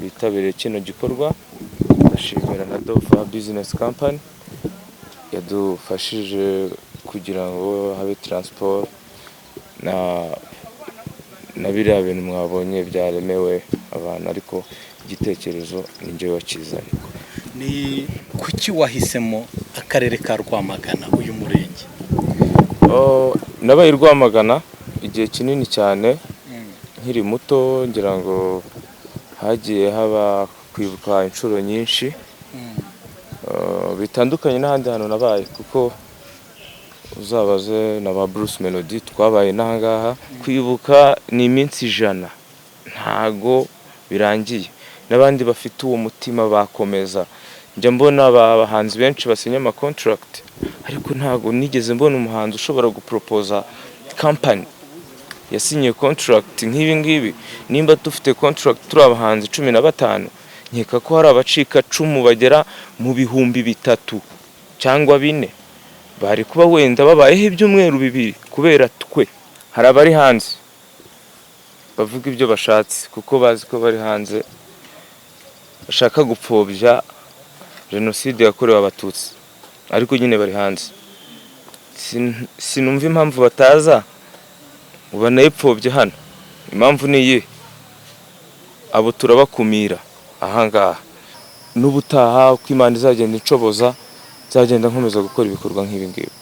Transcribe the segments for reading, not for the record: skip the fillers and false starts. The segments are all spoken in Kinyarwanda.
bitabiriye kino gikorwa. Ndashimira na Dova Business Company yadufashije kugira ngo habe transport na biriya bintu mwabonye byaremewe abantu, ariko igitekerezo ni njye wakizanye. Ni kuki wahisemo akarere ka Rwamagana, uyu murenge? Oh, nabaye i Rwamagana igihe kinini cyane nkiri muto. Ngira ngo hagiye haba kwibuka inshuro nyinshi, bitandukanye n'ahandi hantu nabaye, kuko uzabaze na ba Bruce Melody twabaye n'ahangaha. Kwibuka ni iminsi 100, ntago birangiye. N'abandi bafite uwo mutima bakomeza. Njya mbona abahanzi benshi basinya ama contract, ariko ntago nigeze mbona umuhanzi ushobora guporopoza company yasinyiye contract nk'ibi ngibi. Nimba dufite contract turi abahanzi 15, nkeka ko hari abacika cumu bagera mu 3000 cyangwa 4000 bari kuba wenda babayeho ibyumweru 2 kubera twe. Hari abari hanze bavuga ibyo bashatse kuko bazi ko bari hanze, bashaka gupfobya jenoside yakorewe Abatutsi, ariko nyine bari hanze. Sinumva impamvu bataza ngo banayipfobye hano. Impamvu ni iyihe? Abo turabakumira ahangaha. N'ubutaha uko Imana izagenda inshoboza, nzagenda nkomeza gukora ibikorwa nk'ibi ngibi.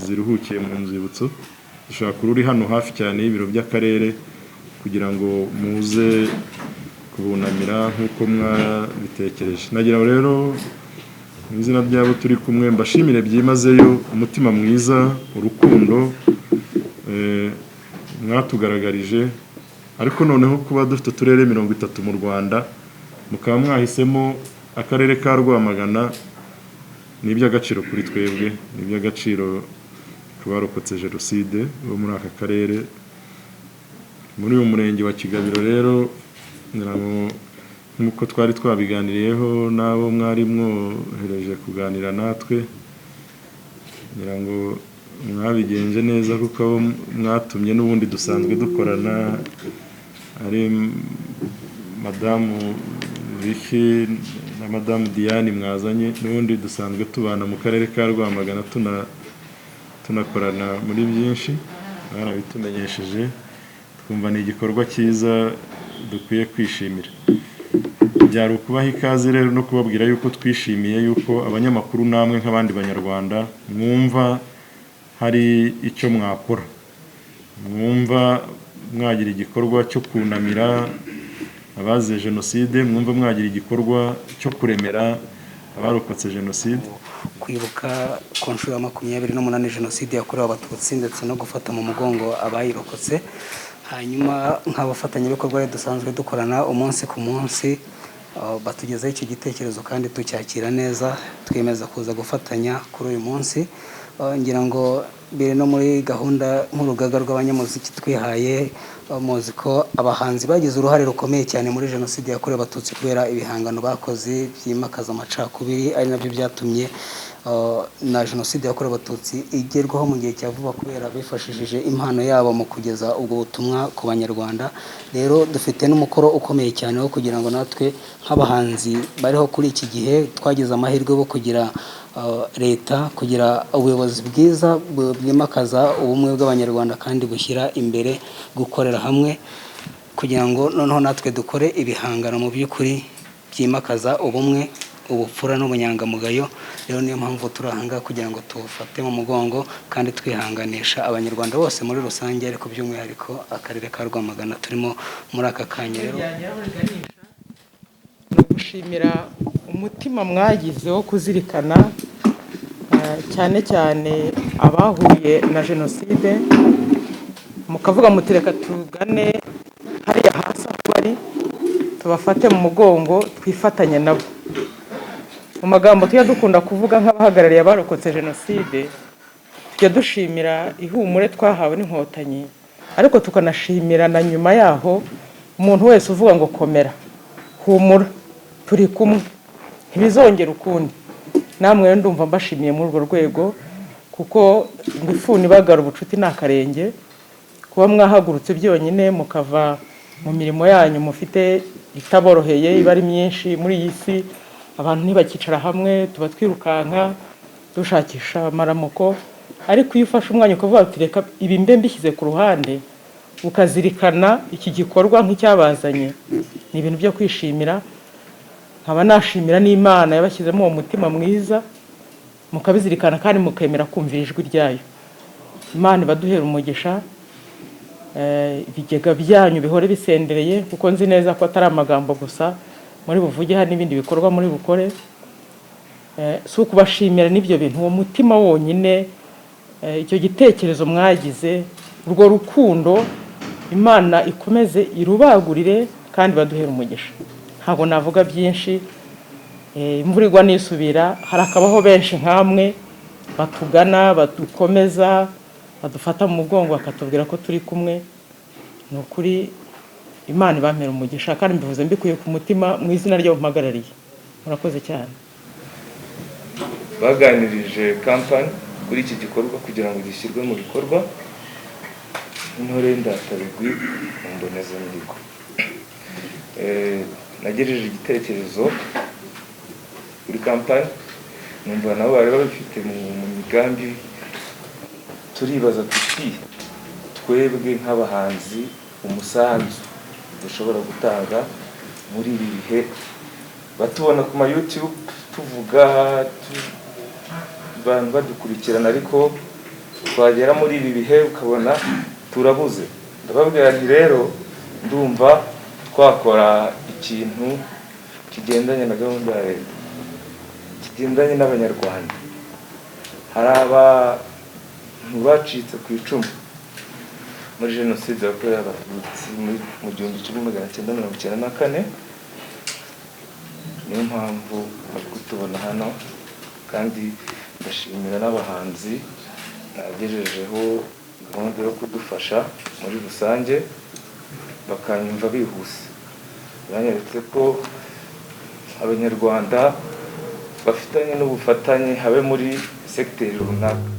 Ziruhukiye mu nzibutso dushobora kuba uri hano hafi cyane y'ibiro by'akarere kugira ngo muze kubunamira nk'uko mwabitekereje. Nagira ngo rero mu izina ry'abo turi kumwe mbashimire byimazeyo umutima mwiza, urukundo mwatugaragarije, ariko noneho kuba dufite uturere 30 mu Rwanda mukaba mwahisemo akarere ka Rwamagana ni iby'agaciro kuri twebwe, ni iby'agaciro ku barokotse jenoside bo muri aka karere, muri uyu murenge wa Kigabiro. Rero ngira ngo nk'uko twari twabiganiriyeho n'abo mwari mwohereje kuganira natwe, ngira ngo mwabigenje neza, kuko abo mwatumye n'ubundi dusanzwe dukorana, ari madamu Vicky na madamu Diane mwazanye, n'ubundi dusanzwe tubana mu karere ka Rwamagana, tunakorana muri byinshi. Barabitumenyesheje twumva ni igikorwa cyiza dukwiye kwishimira. Byari ukubaha ikaze rero no kubabwira yuko twishimiye yuko abanyamakuru namwe nk'abandi banyarwanda mwumva hari icyo mwakora, mwumva mwagira igikorwa cyo kunamira abazize jenoside, mwumva mwagira igikorwa cyo kuremera abarokotse jenoside. Kwibuka ku nshuro ya 28 jenoside yakorewe Abatutsi ndetse no gufata mu mugongo abayirokotse. Hanyuma nk'abafatanyabikorwa rero dusanzwe dukorana umunsi ku munsi, batugezaho icyo gitekerezo kandi tucyakira neza, twemeza kuza gufatanya kuri uyu munsi. Ngira ngo biri no muri gahunda nk'urugaga rw'abanyamuziki twihaye. Muzi ko abahanzi bagize uruhare rukomeye cyane muri jenoside yakorewe Abatutsi kubera ibihangano bakoze byimakaza amacakubiri, ari nabyo byatumye na jenoside yakorewe Abatutsi igerwaho mu gihe cya vuba, kubera bifashishije impano yabo mu kugeza ubwo butumwa ku Banyarwanda. Rero dufite n'umukoro ukomeye cyane wo kugira ngo natwe nk'abahanzi bariho kuri iki gihe twagize amahirwe yo kugira leta, kugira ubuyobozi bwiza bwimakaza ubumwe bw'Abanyarwanda kandi bushyira imbere gukorera hamwe, kugira ngo noneho natwe dukore ibihangano mu by'ukuri byimakaza ubumwe, ubupfura n'ubunyangamugayo. Rero niyo mpamvu turi aha ngaha kugira ngo tufate mu mugongo kandi twihanganisha Abanyarwanda bose muri rusange, ariko by'umwihariko akarere ka Rwamagana turimo muri aka kanya. Rero ni ugushimira umutima mwagize wo kuzirikana cyane cyane abahuye na jenoside, mukavuga muti reka tugane hariya hasi aho bari, tubafate mu mugongo, twifatanye nabo. Mu magambo tujya dukunda kuvuga nk'abahagarariye abarokotse jenoside, tujya dushimira ihumure twahawe n'Inkotanyi, ariko tukanashimira na nyuma yaho umuntu wese uvuga ngo komera, humura, turi kumwe, ntibizongera ukundi. Namwe rero ndumva mbashimiye muri urwo rwego, kuko ngo ifuni ibagara ubucuti ni akarenge. Kuba mwahagurutse byonyine mukava mu mirimo yanyu mufite itaboroheye, iba ari myinshi muri iyi si, abantu ntibakicara hamwe, tuba twirukanka dushakisha amaramuko, ariko iyo ufashe umwanya ukavuga uti reka ibi mbe mbishyize ku ruhande, ukazirikana iki gikorwa nk'icyabazanye, ni ibintu byo kwishimira. Nkaba nashimira n'Imana yabashyizemo uwo mutima mwiza, mukabizirikana kandi mukemera kumvira ijwi ryayo. Imana ibaduhera umugisha, ibigega byanyu bihore bisendereye, kuko nzi neza ko atari amagambo gusa muri buvuge, hari n'ibindi bikorwa muri bukore. Si ukubashimira n'ibyo bintu, uwo mutima wonyine, icyo gitekerezo mwagize, urwo rukundo, Imana ikomeze irubagurire kandi baduhere umugisha. Ntabwo navuga byinshi, imvura igwa nisubira, harakabaho benshi nkamwe batugana, badukomeza, badufata mu mugongo, bakatubwira ko turi kumwe. Ni ukuri Imana ibampera umugisha, kandi mbivuze mbikuye ku mutima mu izina ryo mpagarariye. Murakoze cyane. Baganirije kampani kuri iki gikorwa kugira ngo gishyirwe mu bikorwa. Intore Ndatabigwi mu mbonezamihigo, nagejeje igitekerezo kuri kampani, numva nabo bari babifite mu migambi. Turibaza tuti twebwe nk'abahanzi umusanzu dushobora gutanga muri ibi bihe, batubona ku ma YouTube tuvuga, abantu badukurikirana, ariko twagera muri ibi bihe ukabona turabuze. Ndababwira nti rero ndumva twakora ikintu kigendanye na gahunda ya leta, kigendanye n'Abanyarwanda. Hari abantu bacitse ku icumu muri jenoside yakorewe Abatutsi mu 1994, niyo mpamvu bari kutubona hano. Kandi ndashimira n'abahanzi nagejejeho gahunda yo kudufasha muri rusange, bakanyumva bihuse. Banyeretse ko Abanyarwanda bafitanye n'ubufatanye habe muri segiteri runaka.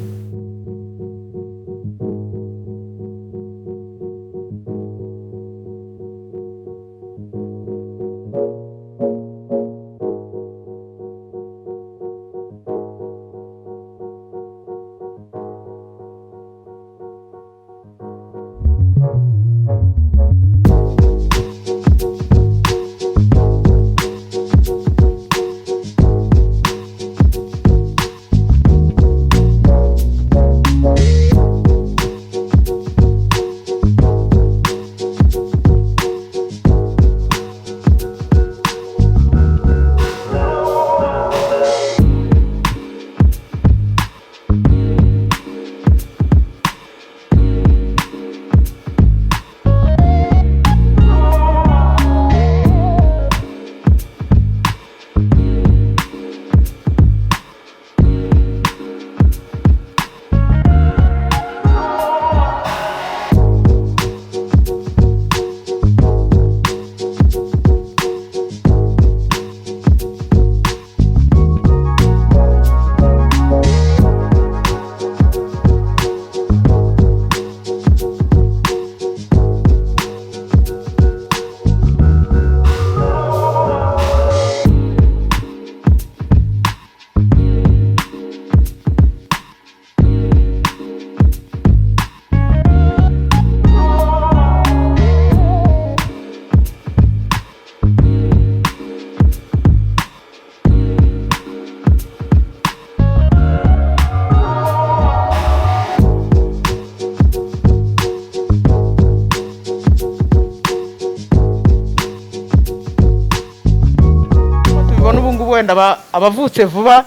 ngubu wenda abavutse vuba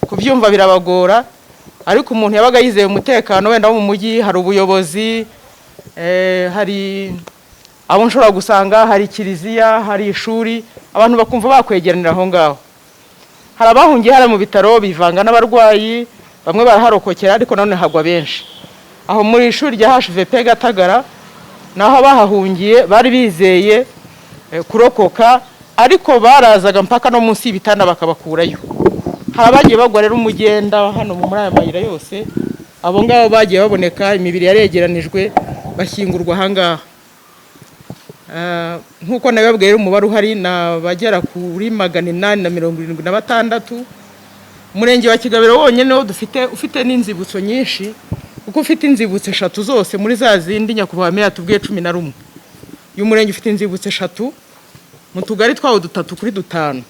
kubyumva birabagora, ariko umuntu yabaga yizeye umutekano wenda wo mu mujyi, hari ubuyobozi, hari abo nshobora gusanga, hari kiliziya, hari ishuri, abantu bakumva bakwegeranira aho ngaho. Hari abahungiye hariya mu bitaro bivanga n'abarwayi, bamwe baraharokokera, ariko nanone hagwa benshi. Aho muri ishuri rya HVP Gatagara naho abahahungiye bari bizeye kurokoka, ariko barazaga mpaka no munsi y'ibitanda bakabakurayo. Hari abagiye bagwa rero umugenda hano muri aya mayira yose, abo ngabo bagiye baboneka, imibiri yaregeranijwe bashyingurwa aha ngaha. Nk'uko nabibabwiye rero, umubare uhari ni abagera kuri 876. Umurenge wa Kigabiro wonyine niwo dufite ufite n'inzibutso nyinshi, kuko ufite inzibutso eshatu zose muri za zindi nyakubahwa meya tubwiye 11. Uyu murenge ufite inzibutso eshatu mu tugari twawo dutatu kuri dutanu.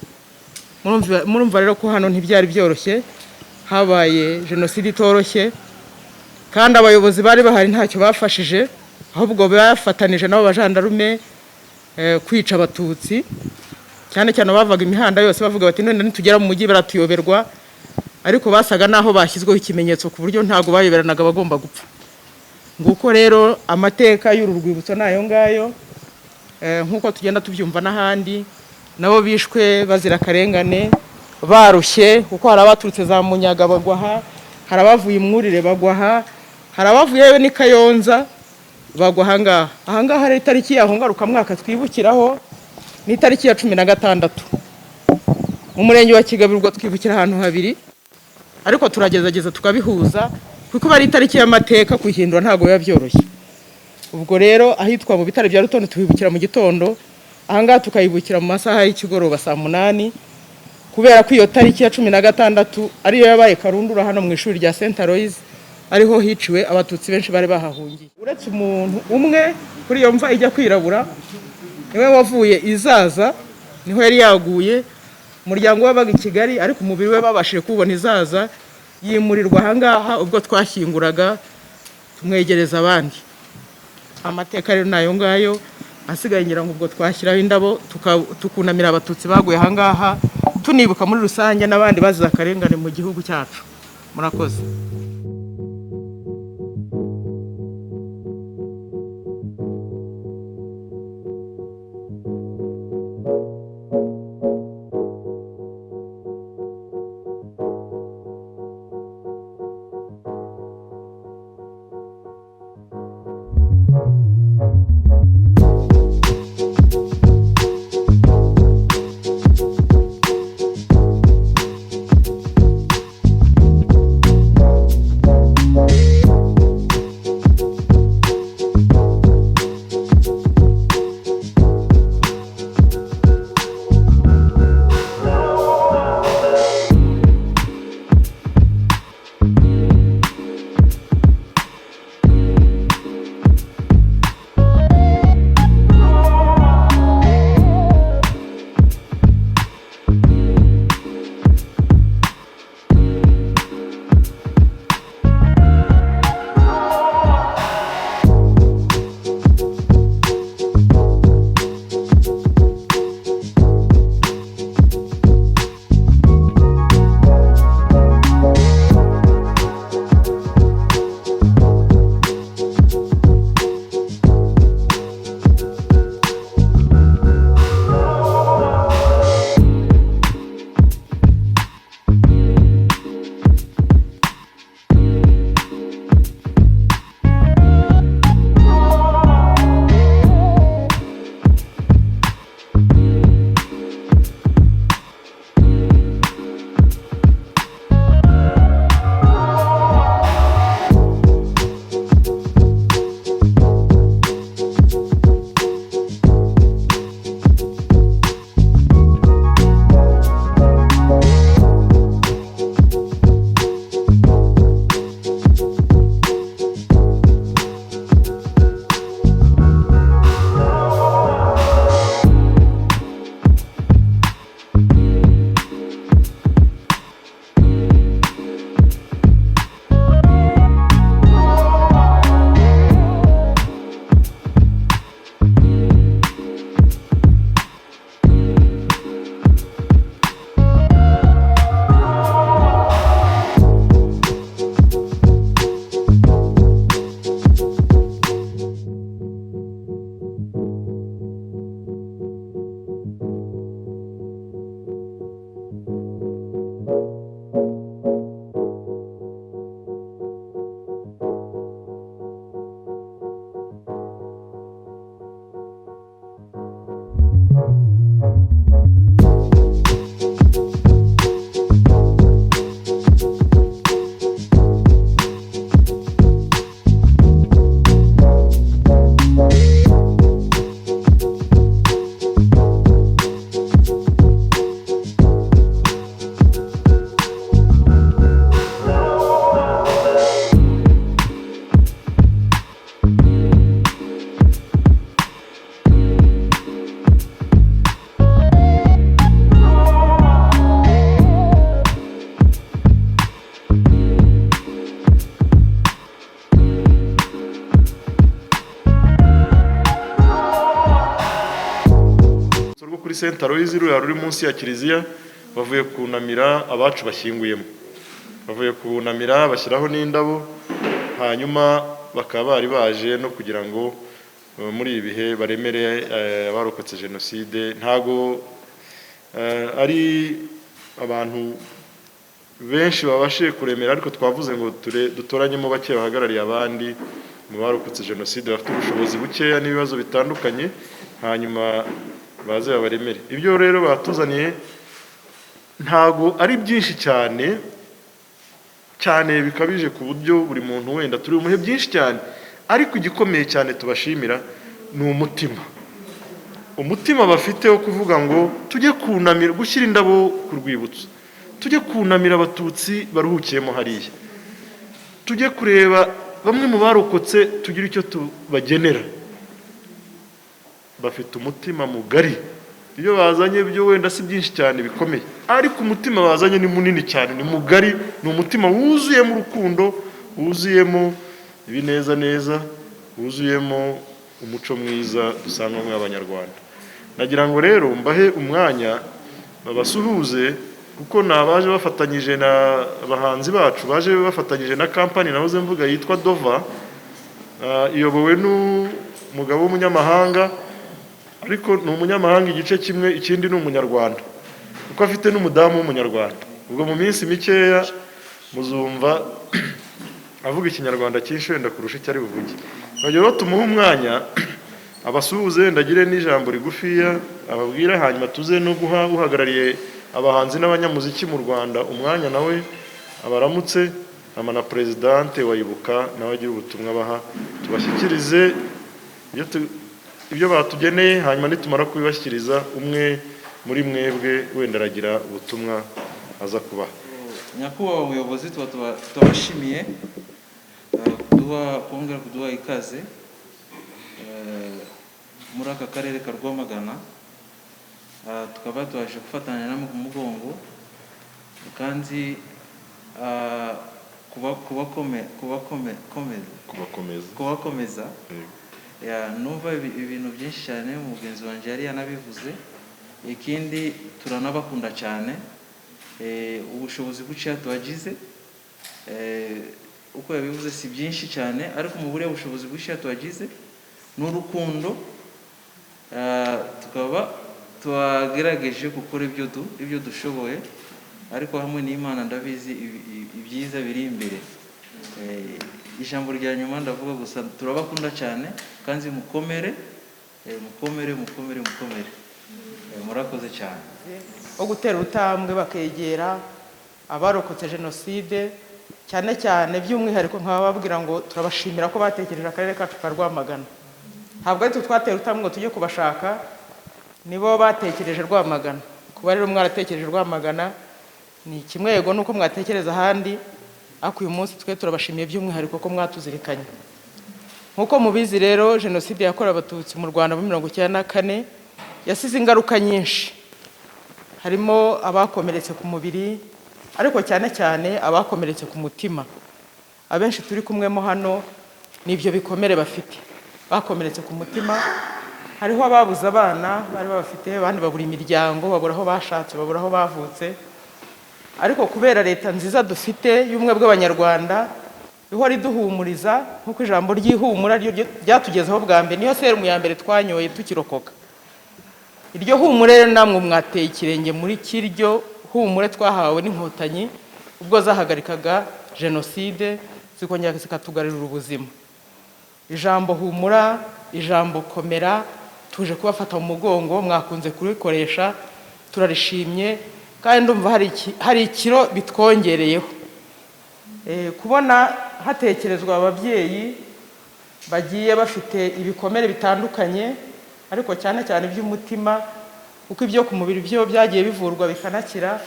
Murumva rero ko hano ntibyari byoroshye, habaye jenoside itoroshye, kandi abayobozi bari bahari ntacyo bafashije, ahubwo bafatanije n'abo bajandarume kwica Abatutsi, cyane cyane abavaga imihanda yose bavuga bati none nitugera mu mujyi baratuyoberwa, ariko basaga naho bashyizweho ikimenyetso ku buryo ntabwo bayoberanaga bagomba gupfa. Nguko rero amateka y'uru rwibutso ni ayo ngayo. Nk'uko tugenda tubyumva n'ahandi, nabo bishwe bazira akarengane, barushye, kuko hari abaturutse za Munyaga bagwa aha, hari abavuye Imwurire bagwa aha, hari abavuye yewe n'i Kayonza bagwa aha ngaha. Aha ngaha rero itariki yaho ngarukamwaka twibukiraho ni itariki ya 16. Mu murenge wa Kigabiro twibukira ahantu habiri, ariko turagerageza tukabihuza, kuko ari itariki y'amateka, kuyihindura ntabwo biba byoroshye. Ubwo rero ahitwa mu bitaro bya Rutondo tuhibukira mu gitondo, aha ngaha tukayibukira mu masaha y'ikigoroba saa 8, kubera ko iyo tariki ya 16 ariyo yabaye karundura hano mu ishuri rya Saint Aloys, ariho hiciwe Abatutsi benshi bari bahahungiye. Uretse umuntu umwe kuri iyo mva ijya kwirabura, niwe wavuye Izaza, niho yari yaguye. Umuryango wabaga i Kigali, ariko umubiri we babashije kuwubona Izaza, yimurirwa aha ngaha ubwo twashyinguraga tumwegereza abandi. Amateka rero ni ayo ngayo. Asigaye ngira ngo ubwo twashyiraho indabo tukunamira Abatutsi baguye aha ngaha, tunibuka muri rusange n'abandi bazize akarengane mu gihugu cyacu. Murakoze. kuri Saint Aloys, ruriya ruri munsi ya kiliziya. Bavuye kunamira abacu bashyinguyemo, bavuye kunamira, bashyiraho n'indabo. Hanyuma bakaba bari baje no kugira ngo muri ibi bihe baremere abarokotse jenoside. Ntago ari abantu benshi babashije kuremera, ariko twavuze ngo dutoranyemo bake bahagarariye abandi mu barokotse jenoside bafite ubushobozi bukeya n'ibibazo bitandukanye, hanyuma baze babaremere. Ibyo rero batuzaniye ntago ari byinshi cyane cyane bikabije, ku buryo buri muntu wenda turi bumuhe byinshi cyane, ariko igikomeye cyane tubashimira ni umutima bafite wo kuvuga ngo tujye kunamira, gushyira indabo ku rwibutso, tujye kunamira Abatutsi baruhukiyemo hariya, tujye kureba bamwe mu barokotse, tugire icyo tubagenera. Bafite umutima mugari. Ibyo bazanye byo wenda si byinshi cyane bikomeye, ariko umutima bazanye ni munini cyane, ni mugari, ni umutima wuzuyemo urukundo, wuzuyemo ibinezaneza, wuzuyemo umuco mwiza dusanganywe Abanyarwanda. Nagira ngo rero mbahe umwanya babasuhuze, kuko ni abaje bafatanyije na bahanzi bacu, baje bafatanyije na kampani nahoze mvuga yitwa Dova. Iyobowe n'umugabo w'umunyamahanga, ariko ni umunyamahanga igice kimwe, ikindi ni Umunyarwanda, kuko afite n'umudamu w'Umunyarwanda. Ubwo mu minsi mikeya muzumva avuga Ikinyarwanda cyinshi wenda kurusha icyo ari buvuge. Bagira rero tumuhe umwanya abasuhuze, ndagire n'ijambo rigufiya ababwira, hanyuma tuze no guha uhagarariye abahanzi n'abanyamuziki mu Rwanda umwanya, nawe abaramutse, ama na perezidante wa Ibuka nawe agira ubutumwa baha, tubashyikirize ibyo batugeneye. Hanyuma nitumara kubibashyikiriza, umwe muri mwebwe wenda aragira ubutumwa aza kubaha. Nyakubahwa umuyobozi, tuba tubashimiye kuduha, kongera kuduha ikaze muri aka karere ka Rwamagana. Tukaba twaje gufatanya namwe ku mugongo kandi kuba Kubakomeza. Kubakomeza. Yego. Ya, numva ibintu byinshi cyane mugenzi wanjye yari yanabivuze. Ikindi, turanabakunda cyane. Ubushobozi bukeya tubagize, uko yabivuze, si byinshi cyane, ariko mu buriya bushobozi bukeya tubagize n'urukundo, tukaba twagerageje gukora ibyo dushoboye, ariko hamwe n'Imana ndabizi ibyiza biri imbere. Ijambo rya nyuma ndavuga gusa, turabakunda cyane kandi mukomere, mukomere, mukomere, mukomere. Murakoze cyane. Wo gutera ubutambwe bakegera abarokotse jenoside cyane cyane, by'umwihariko nkababwira ngo turabashimira ko batekereje akarere kacu ka Rwamagana. Ntabwo ari twe twatera utambwe ngo tujye kubashaka, nibo batekereje Rwamagana. Kuba rero mwaratekereje Rwamagana ni kimwe, yego, nuko mwatekereza ahandi, ariko uyu munsi twe turabashimiye by'umwihariko ko mwatuzirikanye. Nk'uko mubizi rero, jenoside yakorewe Abatutsi mu Rwanda muri 94 yasize ingaruka nyinshi, harimo abakomeretse ku mubiri, ariko cyane cyane abakomeretse ku mutima. Abenshi turi kumwe mo hano n'ibyo bikomere bafite, bakomeretse ku mutima. Hariho ababuze abana bari babafite, abandi babura imiryango, babura aho bashatse, babura aho bavutse. Ariko kubera leta nziza dufite y'ubumwe bw'Abanyarwanda ihora iduhumuriza, nk'uko ijambo ry'ihumura ryo ryatugezeho bwa mbere, niyo serumu ya mbere twanyoye tukirokoka. Iryo humure rero namwe mwateye ikirenge muri kiryo humure twahawe n'Inkotanyi ubwo zahagarikaga jenoside, zikongera zikatugarurira ubuzima. Ijambo humura, ijambo komera, tuje kubafata mu mugongo, mwakunze kurikoresha, turarishimye kandi ndumva hari ikiro bitwongereyeho. Kubona hatekerezwa ababyeyi bagiye bafite ibikomere bitandukanye, ariko cyane cyane iby'umutima, kuko ibyo ku mubiri byo byagiye bivurwa bikanakira,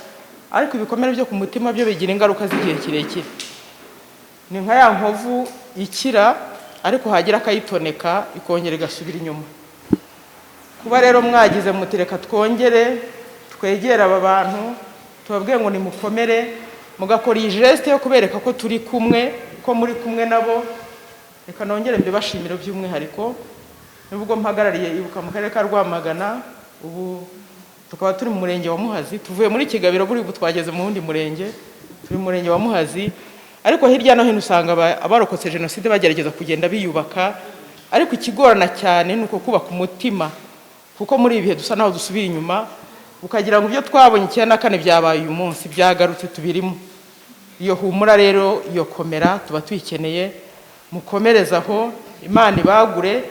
ariko ibikomere byo ku mutima byo bigira ingaruka z'igihe kirekire. Ni nka ya nkovu ikira, ariko hagira akayitoneka ikongera igasubira inyuma. Kuba rero mwagize muti reka twongere twegere aba bantu, tubabwiye ngo nimukomere, mugakora iyi geste yo kubereka ko turi kumwe, ko muri kumwe nabo, reka nongere mbibashimire by'umwihariko. Nubwo mpagarariye Ibuka mu karere ka Rwamagana, ubu Tukaba turi mu murenge wa Muhazi, tuvuye muri Kigabiro, buri ubu twageze mu wundi murenge, turi mu murenge wa Muhazi. Ariko hirya no hino usanga abarokotse jenoside bagerageza kugenda biyubaka, ariko ikigorana cyane ni uko kubaka umutima, kuko muri ibi bihe dusa naho dusubira inyuma, ukagira ngo ibyo twabonye 94 byabaye uyu munsi, byagarutse, tubirimo. Iyo humura rero, iyo komera tuba tuyikeneye. Mukomereze aho, Imana ibagure,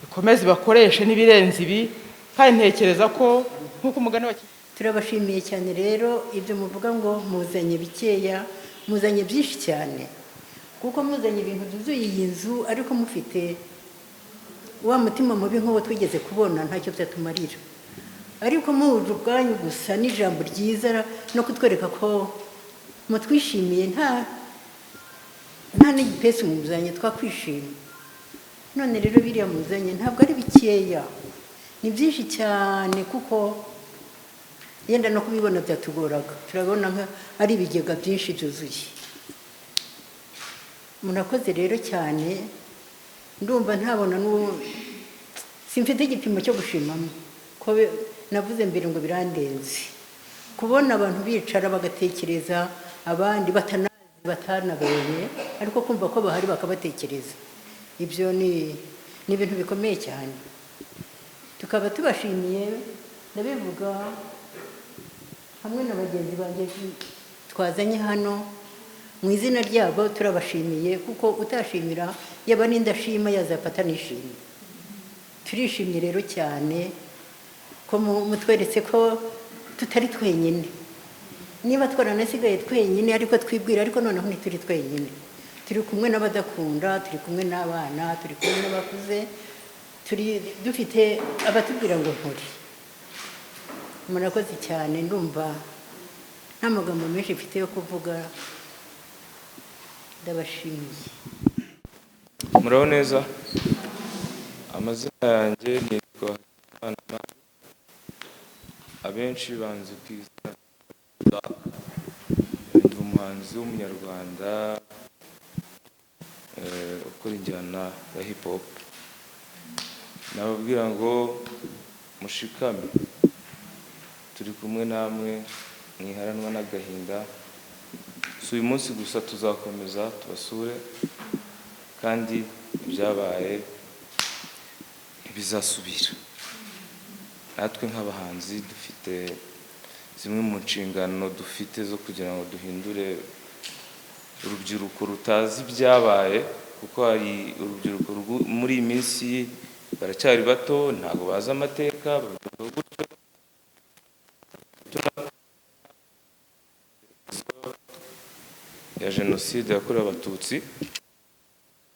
ikomeze ibakoreshe n'ibirenze ibi. Kandi ntekereza ko nk'uko umugani wa Turabashimiye cyane rero. Ibyo muvuga ngo muzanye bikeya, muzanye byinshi cyane, kuko muzanye ibintu byuzuye iyi nzu. Ariko mufite wa mutima mubi nk'uwo twigeze kubona, ntacyo byatumarira. Ariko muje ubwanyu gusa n'ijambo ryiza no kutwereka ko mutwishimiye, nta n'igipesi muzanye, twakwishima. None rero biriya muzanye ntabwo ari bikeya, ni byinshi cyane, kuko yenda no kubibona byatugoraga. Turabona nka ari ibigega byinshi byuzuye. Murakoze rero cyane. Ndumva ntabona n'ubu simfite igipimo cyo gushimamo, ko navuze mbere ngo birandenze kubona abantu bicara bagatekereza abandi batanazi, batanabonye, ariko kumva ko bahari bakabatekereza, ibyo ni ibintu bikomeye cyane. Tukaba tubashimiye. Ndabivuga hamwe na bagenzi banjye twazanye hano, mu izina ryabo turabashimiye, kuko utashimira yaba n'indashima yazafata nishimye. Turishimye rero cyane ko mutweretse ko tutari twenyine. Niba twaranasigaye twenyine ariko twibwira, ariko noneho ntituri twenyine. Turi kumwe n'abadakunda, turi kumwe n'abana, turi kumwe n'abakuze, turi dufite abatubwira ngo nkuri. Murakoze cyane. Ndumva nta magambo menshi mfite yo kuvuga. Ndabashimiye. Muraho neza. Amazina yanjye nitwa Hakizimana Amani. Abenshi banzi ku izina rya. Ndi umuhanzi w'umunyarwanda ukora injyana ya hip hop. Nababwira ngo mushikame, turi kumwe namwe, mwiharanwa n'agahinda. Si uyu munsi gusa, tuzakomeza tubasure, kandi ibyabaye ntibizasubira. Natwe nk'abahanzi dufite zimwe mu nshingano dufite zo kugira ngo duhindure urubyiruko rutazi ibyabaye, kuko hari urubyiruko muri iyi minsi baracyari bato, ntabwo bazi amateka, babyumva gutyo. Ya jenoside yakorewe Abatutsi,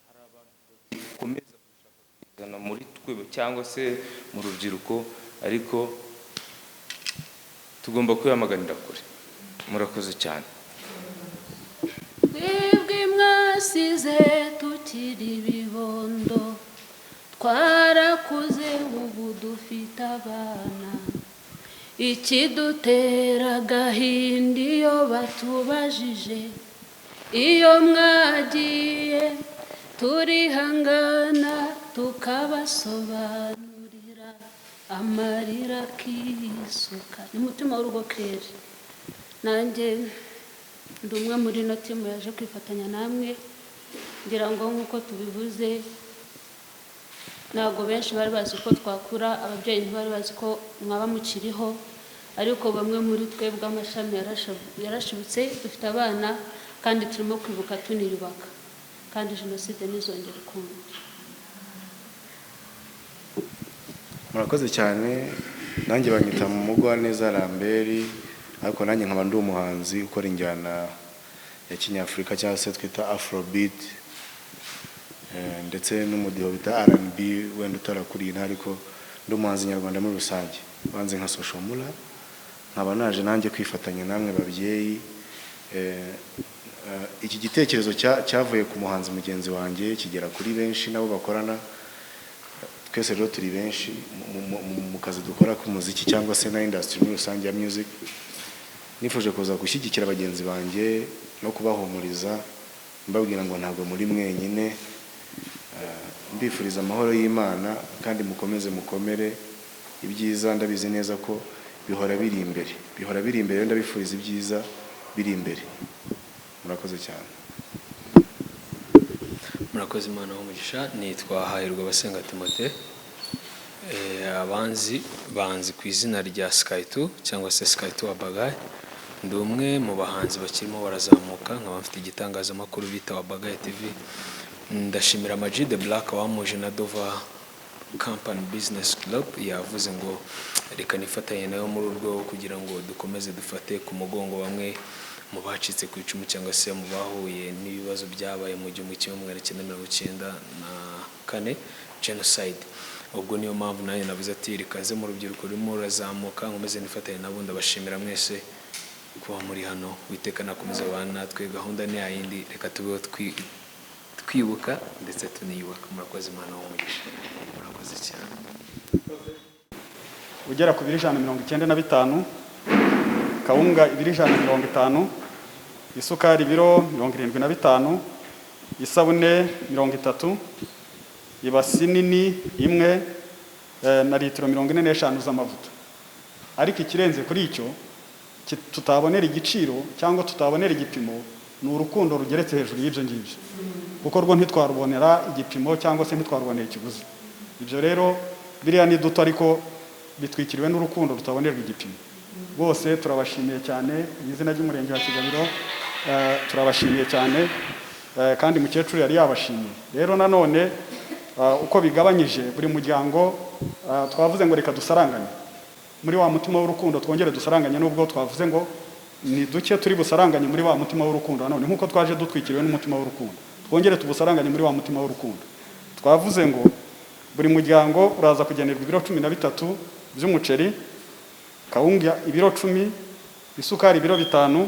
hari abantu bakomeza gushaka kuzana muri twe cyangwa se mu rubyiruko, ariko tugomba kwiyamaganira kure. Murakoze cyane. Twebwe mwasize tukiri ibibondo, twarakuze, ubu dufite abana. Ikidutera agahinda iyo batubajije iyo mwagiye, turihangana tukabasobanurira, amarira akisuka. Ni mutima w'urugo kere. Nanjye ndi umwe muri ino team yaje kwifatanya namwe. Ngira ngo nk'uko tubivuze, ntabwo benshi bari bazi ko twakura, ababyeyi ntibari bazi ko mwaba mukiriho, ariko bamwe muri twebwe amashami yarashibutse, dufite abana, kandi turimo kwibuka tuniyubaka, kandi jenoside ntizongere ukundi. Murakoze cyane. Nanjye banyita mu Mugwaneza Lambert, ariko nanjye nkaba ndi umuhanzi ukora injyana ya kinyafurika cyangwa se twita afrobeat, ndetse n'umudiho bita R&B, wenda utarakuriye inaha, ariko ndi umuhanzi nyarwanda muri rusange banze nka Social Mula. Nkaba naje nanjye kwifatanya namwe babyeyi. Iki gitekerezo cyavuye ku muhanzi mugenzi wanjye, kigera kuri benshi nabo bakorana. Twese rero turi benshi mu kazi dukora k'umuziki cyangwa se na industry muri rusange ya music. Nifuje kuza gushyigikira bagenzi banjye no kubahumuriza, mbabwira ngo ntabwo muri mwenyine. Mbifuriza amahoro y'Imana, kandi mukomeze mukomere. Ibyiza ndabizi neza ko Bihora biri imbere, bihora biri imbere. Rero ndabifuriza ibyiza biri imbere. Murakoze cyane. Murakoze, Imana w'umugisha. Nitwa Hahirwa Basenga Timote. Abanzi banzi ku izina rya Sky2 cyangwa se Sky2 Wabagahe. Ndi umwe mu bahanzi bakirimo barazamuka, nkaba mfite igitangazamakuru bita Wabagahe TV. Ndashimira Amag The Black wamuje na Dova Company Business Club, yavuze ngo reka nifatanye nayo muri uru rwego kugira ngo dukomeze dufate ku mugongo bamwe mu bacitse ku icumu cyangwa se mu bahuye n'ibibazo byabaye mu 1994, genocide. Ubwo niyo mpamvu nanjye navuze ati reka nze mu rubyiruko rurimo rurazamuka, nkomeze nifatanye nabo. Ndabashimira mwese kuba muri hano. Witeka nakomeza abana natwe. Gahunda ni yayindi, reka tubeho twibuka ndetse tuniyubaka. Murakoze, Imana w'umugisha, murakoze cyane. Ugera ku biro 195, kawunga ibiro 150, isukari ibiro 75, isabune 30, ibasi nini imwe na litiro 45 z'amavuta. Ariko ikirenze kuri icyo tutabonera igiciro cyangwa tutabonera igipimo ni urukundo rugeretse hejuru y'ibyo ngibyo, kuko rwo ntitwarubonera igipimo cyangwa se ntitwarubonera ikiguzi. Ibyo rero biriya ni duto, ariko bitwikiriwe n'urukundo rutabonerwa igipimo. Bose turabashimiye cyane mu izina ry'umurenge wa Kigabiro. Turabashimiye cyane, kandi mukecuru yari yabashimiye. Rero nanone uko bigabanyije buri muryango, twavuze ngo reka dusaranganye muri wa mutima w'urukundo, twongere dusaranganye nubwo twavuze ngo ni duke turi busaranganye muri wa mutima w'urukundo. Nanone nk'uko twaje dutwikiriwe n'umutima w'urukundo, twongere tubusaranganye muri wa mutima w'urukundo. Twavuze ngo buri muryango uraza kugenerwa ibiro 13 by'umuceri, kawunga ibiro 10, isukari ibiro 5,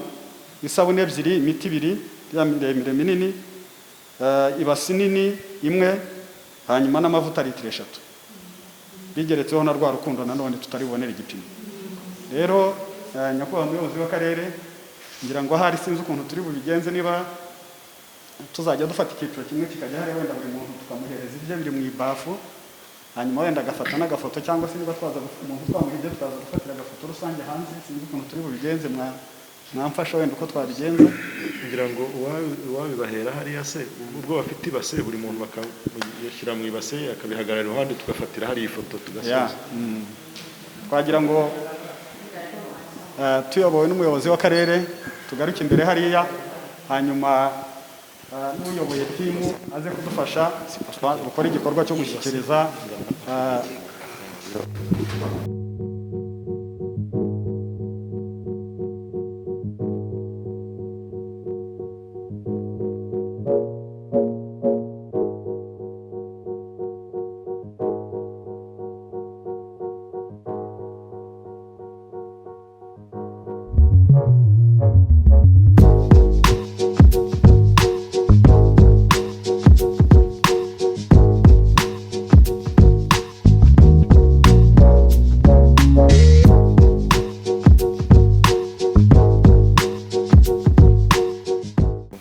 isabune ebyiri, imiti ibiri ya miremire minini, ibasi nini imwe, hanyuma n'amavuta litiro 3, bigeretseho na rwa rukundo nanone tutaribonera igipimo. Rero nyakubahwa muyobozi w'akarere, ngira ngo ahari sinzi ukuntu turi bubigenze, niba tuzajya dufata icyiciro kimwe kikajya hariya, wenda buri muntu tukamuhereza ibye biri mu ibafu, hanyuma wenda agafata n'agafoto, cyangwa se niba twaza umuntu twamuha ibye tukaza gufatira agafoto rusange hanze. Sinzi ukuntu turi bubigenze, mwamfasha wenda uko twabigenza. Ngira ngo uwabibahera hariya se, ubwo bafite ibase, buri muntu bakamushyira mu ibase akabihagarara iruhande, tugafatira hariya ifoto tugasoza. Twagira ngo tuyobowe n'umuyobozi w'akarere tugaruke imbere hariya, hanyuma n'uyoboye timu aze kudufasha gukora igikorwa cyo gushyikiriza.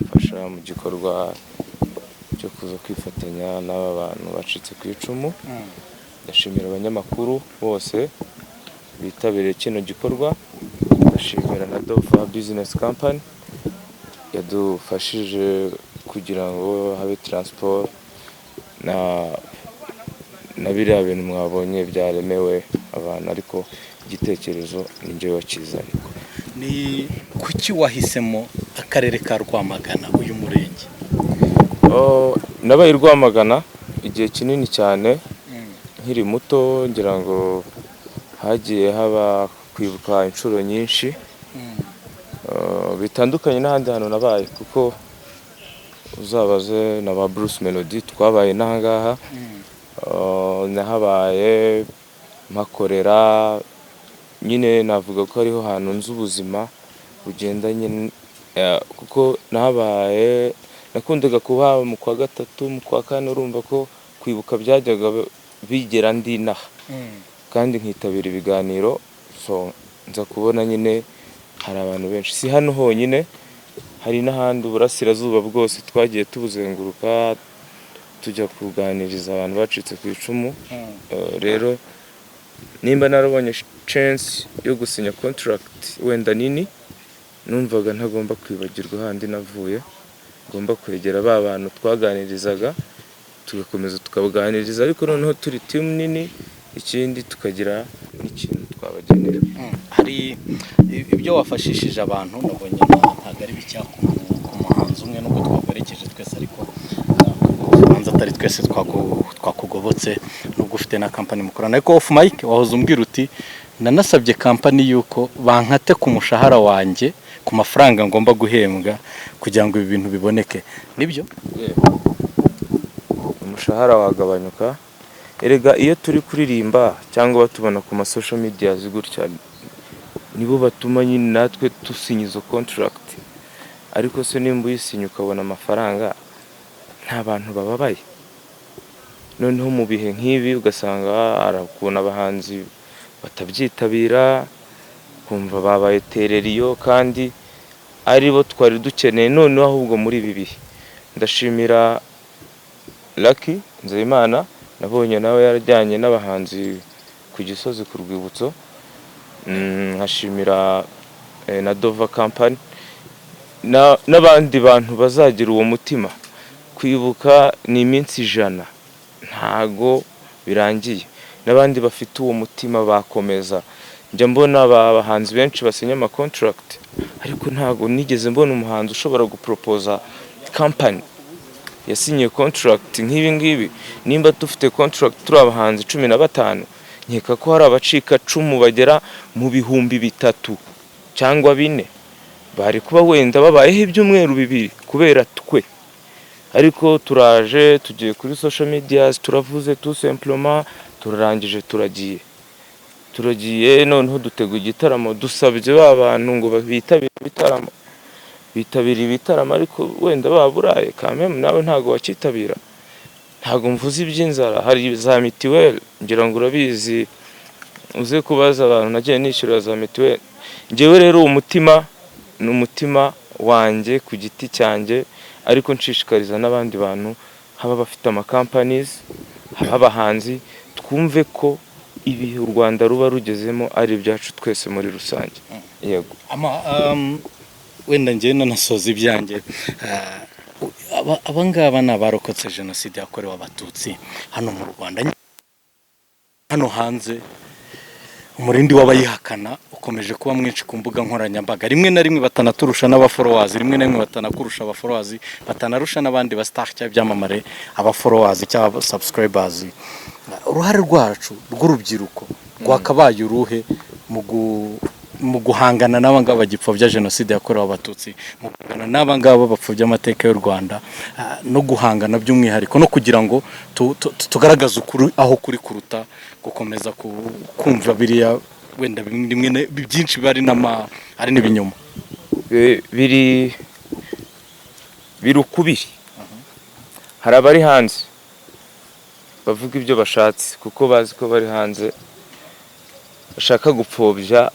Mfasha mu gikorwa cyo kuza kwifatanya n'aba bantu bacitse ku icumu. Ndashimira abanyamakuru bose bitabiriye kino gikorwa, ndashimira na Dova Business Company yadufashije kugira ngo habe transport na biriya bintu mwabonye byaremewe abantu, ariko igitekerezo ni njyewe wakizanye. Ni kuki wahisemo akarere ka Rwamagana, uyu murenge? Oh, nabaye i Rwamagana igihe kinini cyane nkiri muto, ngira ngo hagiye haba kwibuka inshuro nyinshi, bitandukanye n'ahandi hantu nabaye, kuko uzabaze na ba Bruce Melody twabaye n'ahangaha. Nahabaye mpakorera nyine, navuga ko ariho hantu nzi ubuzima bugendanye kuko nahabaye, nakundaga kuba mu kwa gatatu, mu kwa kane, urumva ko kwibuka byajyaga bigera ndi inaha kandi nkitabira ibiganiro. So nza kubona nyine hari abantu benshi, si hano honyine, hari n'ahandi, uburasirazuba bwose twagiye tubuzenguruka tujya kuganiriza abantu bacitse ku icumu. Rero nimba narabonye chance yo gusinya contract wenda nini, numvaga ntagomba kwibagirwa handi navuye. Ngomba kwegera ba bantu twaganirizaga, tugakomeza tukabaganiriza, ariko noneho turi team nini. Ikindi, tukagira n'ikintu twabagenera. Hari ibyo wafashishije abantu, nabonye ntabwo ari bicya ku muhanzi umwe, nubwo twaguherekeje twese, ariko ubanza atari twese twakugobotse, nubwo ufite na kampani mukorana. Ariko off mic wahoze umbwira uti: "Nanasabye kampani yuko bankate ku mushahara wanjye, ku mafaranga ngomba guhembwa, kugira ngo ibi bintu biboneke." Nibyo? Umushahara wagabanyuka. Erega iyo turi kuririmba cyangwa batubona ku ma social media gutya, nibo batuma nyine natwe dusinya izo contract. Ariko se nimba uyisinya ukabona amafaranga, nta bantu bababaye? Noneho mu bihe nk'ibi ugasanga hari ukuntu abahanzi batabyitabira, kumva babaye tereriyo kandi ari bo twari dukeneye. Noneho ahubwo muri ibi bihe ndashimira Lucky Nzeyimana, nabonye nawe yarajyanye n'abahanzi ku Gisozi ku rwibutso. Nkashimira na Dova Company n'abandi bantu bazagira uwo mutima. Kwibuka ni iminsi 100, ntago birangiye. N'abandi bafite uwo mutima bakomeza. Njya mbona abahanzi benshi basinya ama contract, ariko ntago nigeze mbona umuhanzi ushobora guporopoza company yasinyiye contract nk'ibi ngibi. Nimba dufite contract turi abahanzi 15, nkeka ko hari abacika cumu bagera mu 3000 cyangwa 4000 bari kuba wenda babayeho ibyumweru 2 kubera twe. Ariko turaje, tugiye kuri social media, turavuze tout simplement, turarangije, turagiye, turagiye. Noneho dutegura igitaramo, dusabye ba bantu ngo bitabire ibitaramo, bitabira ibitaramo, ariko wenda baburaye kameme nawe ntabwo wakitabira. Ntabwo mvuze iby'inzara, hari za mitiweli, ngira ngo urabizi, uze kubaza abantu nagiye nishyura za mitiweli. Ngewe rero uwo mutima ni umutima wanjye ku giti cyanjye, ariko nshishikariza n'abandi bantu, haba abafite amakampanizi, haba abahanzi, twumve ko ibihe u Rwanda ruba rugezemo ari ibyacu twese muri rusange. Yego. Wenda njyewe nanasoza ibyanjye. Aba ngaba ni abarokotse Jenoside yakorewe Abatutsi hano mu Rwanda. Hano hanze umurindi w'abayihakana ukomeje kuba mwinshi ku mbuga nkoranyambaga, rimwe na rimwe batanaturusha n'aba followers, rimwe na rimwe batanakurusha aba followers, batanarusha n'abandi ba star cyangwa ibyamamare aba followers cyangwa subscribers. Uruhare rwacu rw'urubyiruko rwakabaye uruhe mu guhangana n'aba ngaba bagipfobya Jenoside yakorewe Abatutsi, mu guhangana n'aba ngaba bapfobya amateka y'u Rwanda, no guhangana by'umwihariko no kugira ngo tugaragaze ukuri aho kuri, kuruta gukomeza kumva biriya wenda rimwe byinshi biba ari n'ibinyoma? Biri ukubiri. Hari abari hanze bavuga ibyo bashatse kuko bazi ko bari hanze, bashaka gupfobya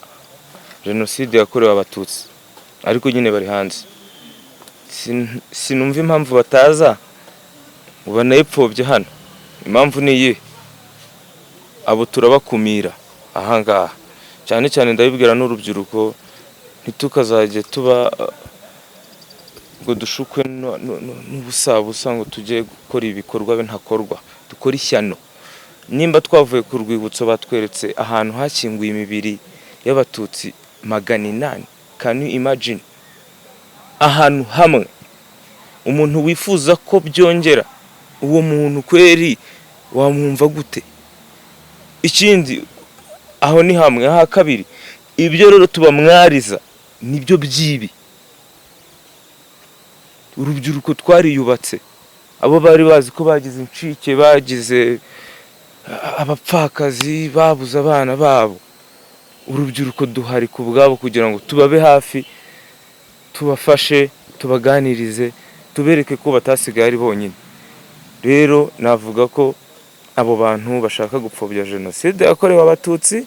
Jenoside yakorewe Abatutsi, ariko nyine bari hanze. Sinumva impamvu bataza ngo banayipfobye hano. Impamvu ni iyihe? Abo turabakumira ahangaha. Cyane cyane ndabibwira n'urubyiruko, ntitukazajye tuba ngo dushukwe n'ubusabusa ngo tujye gukora ibikorwa ntakorwa, dukore ishyano. Nimba twavuye ku rwibutso, batweretse ahantu hashyinguye imibiri y'Abatutsi 800, can you imagine? Ahantu hamwe. Umuntu wifuza ko byongera, uwo muntu kweri wamwumva gute? Ikindi, aho ni hamwe. Aha kabiri, ibyo rero tubamwariza nibyo by'ibi. Urubyiruko twariyubatse. Abo bari bazi ko bagize incike, bagize abapfakazi, babuze abana babo, urubyiruko duhari ku bwabo kugira ngo tubabe hafi, tubafashe, tubaganirize, tubereke ko batasigaye ari bonyine. Rero navuga ko abo bantu bashaka gupfobya Jenoside yakorewe Abatutsi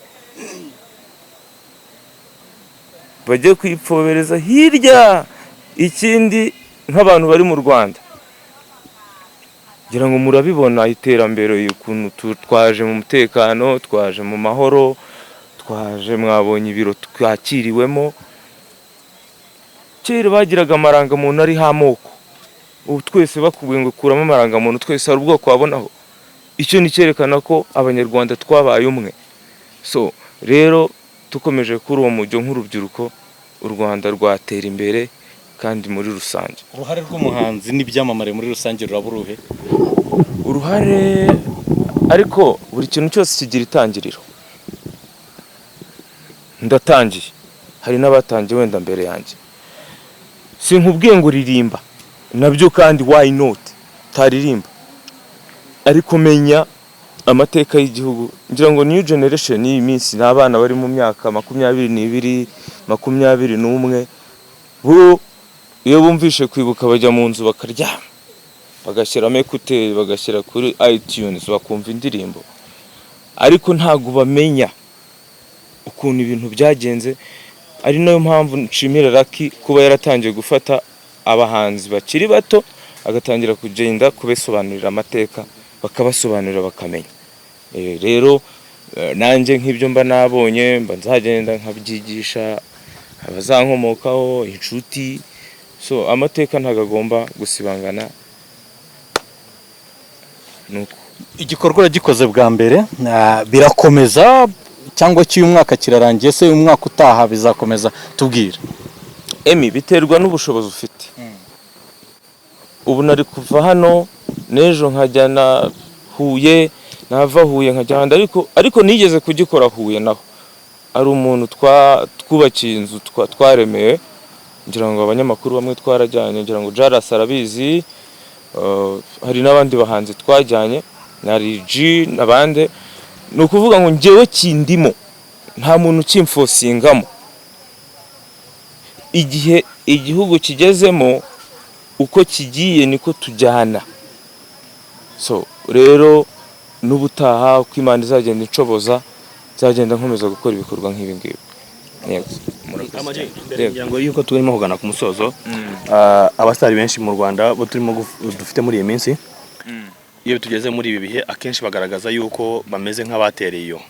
bajye kuyipfobereza hirya. Ikindi, nk'abantu bari mu Rwanda, ngira ngo murabibona iterambere ukuntu twaje mu mutekano, twaje mu mahoro. Twaje, mwabonye ibiro twakiriwemo. Kera bagiraga amarangamuntu ariho amoko. Ubu twese bakubwiye ngo kuramo amarangamuntu, twese hari ubwoko wabonaho. Icyo ni cyerekana ko Abanyarwanda twabaye umwe. So rero dukomeje kuri uwo mujyo nk'urubyiruko, u Rwanda rwatera imbere kandi muri rusange. Uruhare rw'umuhanzi n'ibyamamare muri rusange ruraba uruhe? Uruhare, ariko buri kintu cyose kigira itangiriro. Ndatangiye, hari n'abatangiye wenda mbere yanjye. Sinkubwiye ngo ririmba nabyo, kandi why not taririmba, ariko menya amateka y'igihugu. Ngira ngo new generation y'iyi minsi ni abana bari mu myaka 22, 21. Bo iyo bumvishe kwibuka bajya mu nzu bakaryama, bagashyiramo écouteurs, bagashyira kuri iTunes, bakumva indirimbo, ariko ntabwo bamenya ukuntu ibintu byagenze. Ari nayo mpamvu nshimira Lucky kuba yaratangiye gufata abahanzi bakiri bato, agatangira kugenda kubasobanurira amateka, bakabasobanurira bakamenya. Rero nanjye nk'ibyo mba nabonye, mba nzagenda nkabyigisha abazankomokaho, inshuti. So amateka ntabwo agomba gusibangana, nuko. Igikorwa uragikoze bwa mbere, birakomeza cyangwa cy'uyu mwaka kirarangiye se? Uyu mwaka utaha bizakomeza? Tubwira. Emi, biterwa n'ubushobozi ufite. Ubu nari kuva hano n'ejo nkajya na Huye, nava Huye nkajya ahandi, ariko nigeze kugikora Huye naho ari umuntu twubakiye inzu, twaremeye. Ngira ngo abanyamakuru bamwe twarajyanye, ngira ngo Jaras arabizi, hari n'abandi bahanzi twajyanye na G n'abandi. Ni ukuvuga ngo njyewe kindimo, nta muntu ukimfosingamo. Igihe igihugu kigezemo, uko kigiye niko tujyana. So rero n'ubutaha, uko Imana izagenda inshoboza, nzagenda nkomeza gukora ibikorwa nk'ibi ngibi. Yego, murakoze cyane. Yego. Ngira ngo yuko turimo kugana ku musozo, abasitari benshi mu Rwanda bo turimo dufite muri iyi minsi, iyo tugeze muri ibi bihe, akenshi bagaragaza yuko bameze nk'abatereye iyo.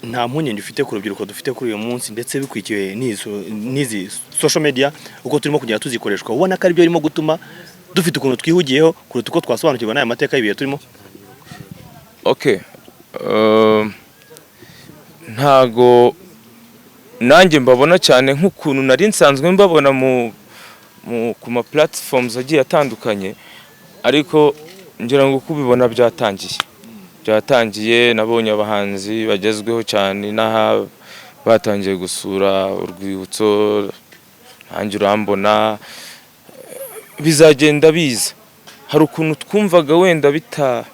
Nta mpungenge ufite ku rubyiruko dufite kuri uyu munsi, ndetse bikwikiwe n'izi social media uko turimo kugenda tuzikoreshwa, ubona ko aribyo birimo gutuma dufite ukuntu twihugiyeho kuruta uko twasobanukirwa n'aya mateka y'ibihe turimo? Okay, ntago nanjye mbabona cyane nk'ukuntu nari nsanzwe mbabona mu ku ma platforms agiye atandukanye, ariko ngira ngo uko ubibona byatangiye. Nabonye abahanzi bagezweho cyane n'aha batangiye gusura urwibutso, nanjye urambona. Bizagenda biza. Hari ukuntu twumvaga wenda bita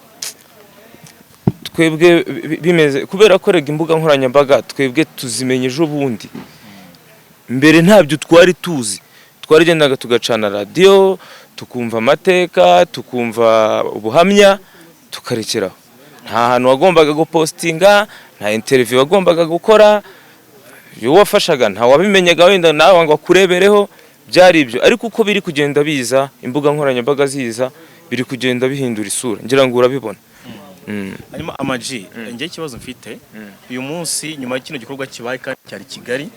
twebwe bimeze, kubera ko rega imbuga nkoranyambaga twebwe tuzimenya ejo bundi. Mbere ntabyo twari tuzi, twaragendaga tugacana radiyo, tukumva amateka, tukumva ubuhamya, tukarekeraho. Nta hantu wagombaga gupostinga, nta interview wagombaga gukora. Iyo wafashaga nta wabimenyaga wenda nawe ngo akurebereho. Byari ibyo. Ariko uko biri kugenda biza, imbuga nkoranyambaga ziza, biri kugenda bihindura isura, ngira ngo urabibona. Hanyuma Ama G, njye ikibazo mfite uyu munsi, nyuma y'kino gikorwa kibaye kandi cyari Kigali,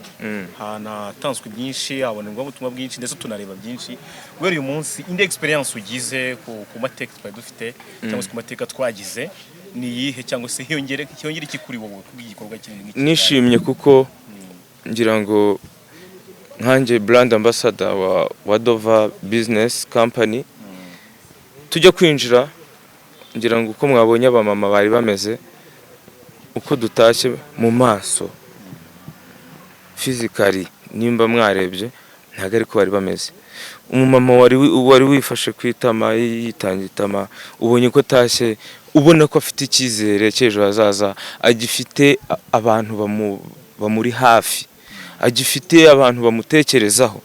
hanatanzwe byinshi, habonerwa ubutumwa bwinshi, ndetse tunareba byinshi, guhera uyu munsi indi experience ugize ku mateka twari dufite cyangwa se ku mateka twagize ni iyihe, cyangwa se hiyongere iki kuri wowe kubw'igikorwa kinini nk'iki? Nishimye kuko ngira ngo nkanjye brand ambassador wa Dova Business Company, tujya kwinjira, ngira ngo uko mwabonye abamama bari bameze, uko dutashye mu maso physically, nimba mwarebye, ntabwo ariko bari bameze. Umumama wari wifashe ku itama, yitangira itama, ubonye ko atashye ubona ko afite icyizere cy'ejo hazaza, agifite abantu bamuri hafi, agifite abantu bamutekerezaho,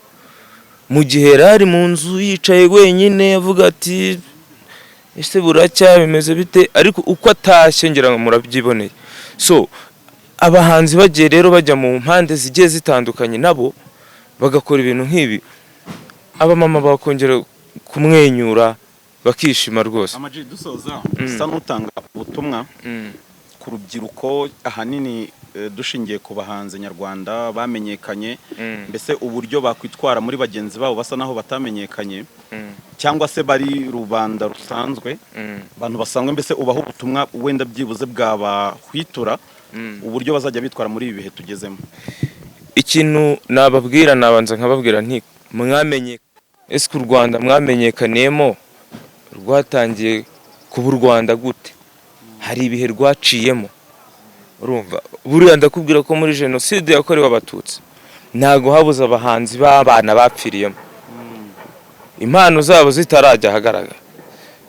mu gihe yari ari mu nzu yicaye wenyine avuga ati: "Ese buracya bimeze bite?" Ariko uko atashye ngira ngo murabyiboneye. So abahanzi bagiye rero bajya mu mpande zigiye zitandukanye, nabo bagakora ibintu nk'ibi, abamama bakongera kumwenyura, bakishima rwose. Ama G, dusoza, usa n'utanga ubutumwa ku rubyiruko ahanini. dushingiye ku bahanzi nyarwanda bamenyekanye, mbese uburyo bakwitwara muri bagenzi babo basa naho batamenyekanye cyangwa se bari rubanda rusanzwe, abantu basanzwe, mbese ubaha ubutumwa wenda byibuze bwabahwitura uburyo bazajya bitwara muri ibi bihe tugezemo. Ikintu nababwira, nabanza nkababwira nti mwamenye ese u Rwanda mwamenyekaniyemo rwatangiye kuba u Rwanda gute? Hari ibihe rwaciyemo. Urumva, buriya ndakubwira ko muri jenoside yakorewe Abatutsi ntago habuze abahanzi b'abana bapfiriyemo, impano zabo zitarajya ahagaragara.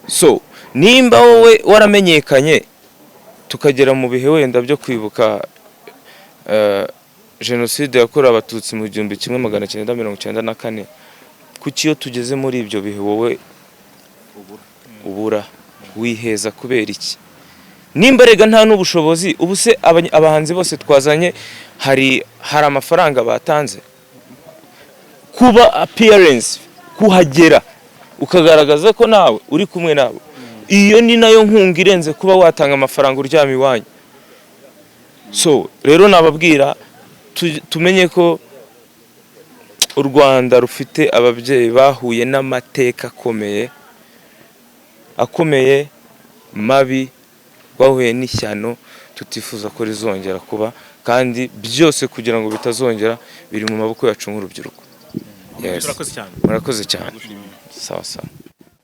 So nimba wowe waramenyekanye, tukagera mu bihe wenda byo kwibuka jenoside yakorewe Abatutsi mu 1994, kuki iyo tugeze muri ibyo bihe wowe ubura, wiheza kubera iki? Nimba rega nta n'ubushobozi, ubu se abahanzi bose twazanye hari amafaranga batanze? Kuba appearance, kuhagera ukagaragaza ko nawe uri kumwe nabo, iyo ni nayo nkunga irenze kuba watanga amafaranga uryama iwanyu. So rero nababwira tumenye ko u Rwanda rufite ababyeyi bahuye n'amateka akomeye, akomeye, mabi, bahuye n'ishyano tutifuza ko rizongera kuba, kandi byose kugira ngo bitazongera biri mu maboko yacu nk'urubyiruko. Yes. Murakoze cyane. Murakoze cyane. Sawa sawa.